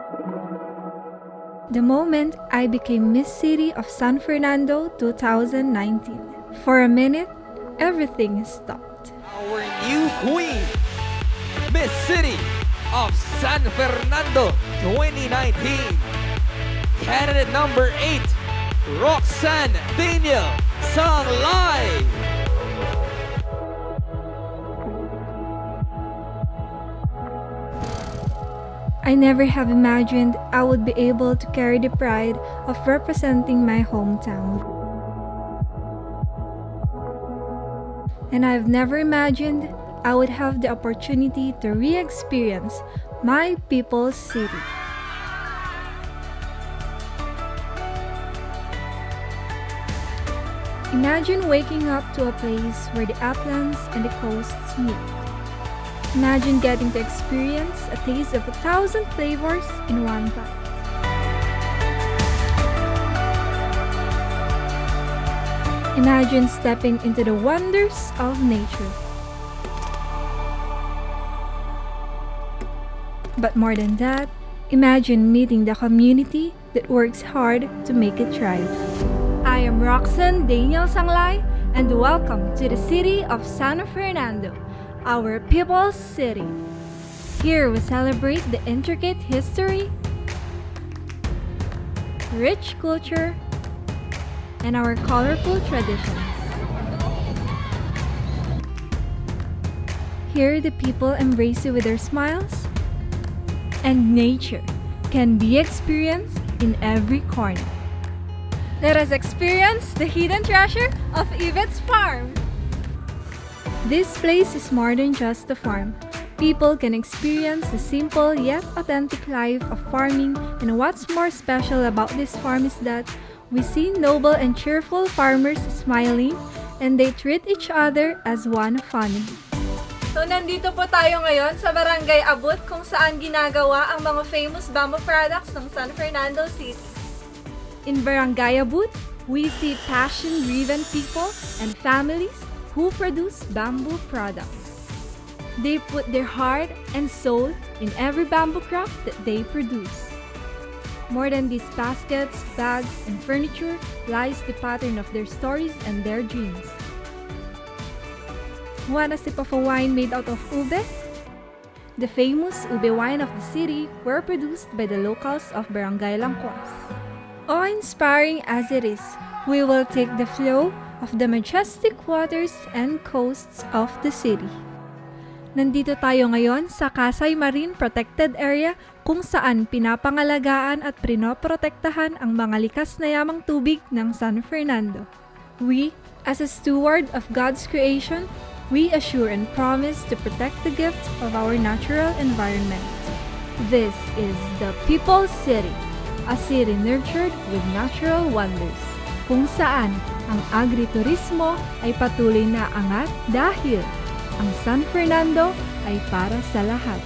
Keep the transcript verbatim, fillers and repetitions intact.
The moment I became Miss City of San Fernando two thousand nineteen, for a minute, everything stopped. Our new queen, Miss City of San Fernando twenty nineteen, candidate number eight, Roxanne Daniel Sanglay. I never have imagined I would be able to carry the pride of representing my hometown. And I've never imagined I would have the opportunity to re-experience my people's city. Imagine waking up to a place where the uplands and the coasts meet. Imagine getting to experience a taste of a thousand flavors in one bite. Imagine stepping into the wonders of nature. But more than that, imagine meeting the community that works hard to make it thrive. I am Roxanne Daniel Sanglay, and welcome to the city of San Fernando, our people's city. Here we celebrate the intricate history, rich culture, and our colorful traditions. Here, the people embrace you with their smiles, and nature can be experienced in every corner. Let us experience the hidden treasure of Ibet's Farm. This place is more than just a farm. People can experience the simple yet authentic life of farming, and what's more special about this farm is that we see noble and cheerful farmers smiling, and they treat each other as one family. So, nandito po tayo ngayon sa Barangay Abut, kung saan ginagawa ang mga famous bamboo products ng San Fernando City. In Barangay Abut, we see passion-driven people and families who produce bamboo products. They put their heart and soul in every bamboo craft that they produce. More than these baskets, bags, and furniture lies the pattern of their stories and their dreams. Want a sip of a wine made out of ube? The famous ube wine of the city were produced by the locals of Barangay Langkuas. Awe-inspiring as it is, we will take the flow of the majestic waters and coasts of the city. Nandito tayo ngayon sa Kasay Marine Protected Area, kung saan pinapangalagaan at pinoprotektahan ang mga likas na yamang tubig ng San Fernando. We, as a steward of God's creation, we assure and promise to protect the gift of our natural environment. This is the People's City, a city nurtured with natural wonders, kung saan ang agriturismo ay patuloy na angat dahil ang San Fernando ay para sa lahat.